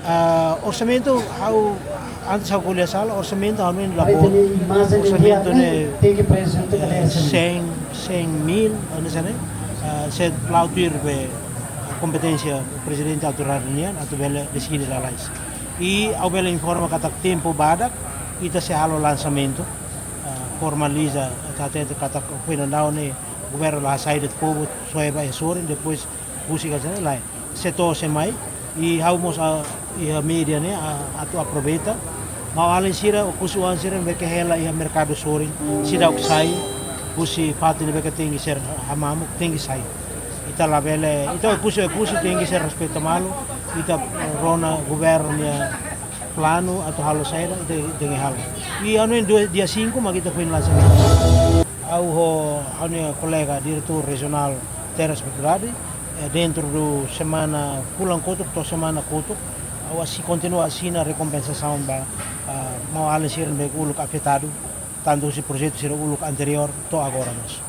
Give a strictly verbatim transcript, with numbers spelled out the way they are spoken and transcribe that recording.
Ah, orsamentu ha'u, antes ha'u ko'alia sala, orsamentu ha'u ne'e labele, orsamentu ne'e, eh, cem, cem mil, hanesan ne'e, ah, sei la'o tuir be kompeténsia Prezidente Autoridade nian, atu bele deside lalais. I ha'u bele informa katak tempu badak, ita sei halo lansamentu, ah, formaliza, atu hatete katak foin daudaun ne'e governu la hasai de'it povu, soe ba iha sorin, depois husik hanesan ne'e lae. Sei to'o sei mai, i ha'u mós, ah, iha média ne'e, ah, atu aproveita. Maun-alin sira, Oekusi oan sira ne'ebé ke hela iha merkadu sorin, seidauk sai, husi fatin ne'ebé ke tenke ser hamamuk, tenke sai. Ita labele, ita Oekusi, Oekusi tenke ser respeita malu, ita, eh, rona governu nia planu atu halo saida, ita, ita tenke halo. I anu en dua, dia cinco, mak ita foin lansamentu. Ha'u ho ha'u-nia kolega diretór rejionál Terras Propriedade, eh, dentro do semana, fulan kotuk to'o semana kotuk, ha'u sei kontinua asina rekompensasaun ba, ah, maun-alin sira ne'ebé uluk afetadu, tantu husi projetu sira uluk anteriór to'o agora mós.